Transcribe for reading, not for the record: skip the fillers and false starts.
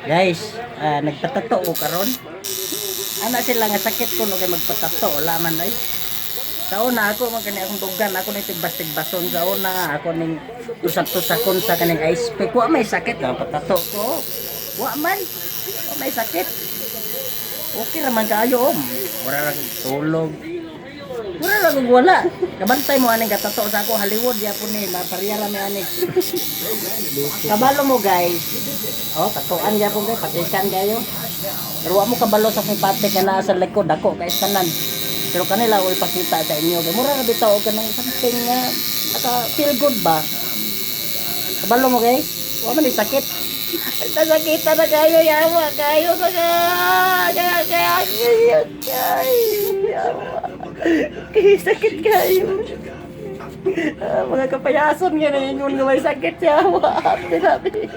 Guys, nagpatato ko karon. Ana sila nga sakit ko no kay magpatato, wala man ay. Sa una ako man kani akong dugan, ako ning tigbas-tigbason sa una, ako ning tusak-tusakon sa kaning ice pick. Wa may sakit nga patato ko. Wa man. Wa may sakit. Okay ra man kaayo om. Wala ra kog tulog. Wala ra kog wala. Kabantay mo aning katato sa ako Hollywood ya po ni mapariya ra mi ani. Kabalo mo, guys. Oh, tatuan gyapon guys, patikan kayo. Pero wa mo kabalo sa akong patik nga naa sa likod dako kay tanan. Pero kanila ko ipakita sa inyo. Kay mura ra bitaw og kanang something nga naka feel good ba. Kabalo mo, guys. Wa man ni sakit. Nasakita na kayo, yawa kayo na ka. Kaya kaya kaya yawa. Kaya sakit kayo. Ah, mga kapayason nga na ingon nga may sakit, yawa. Happy, happy.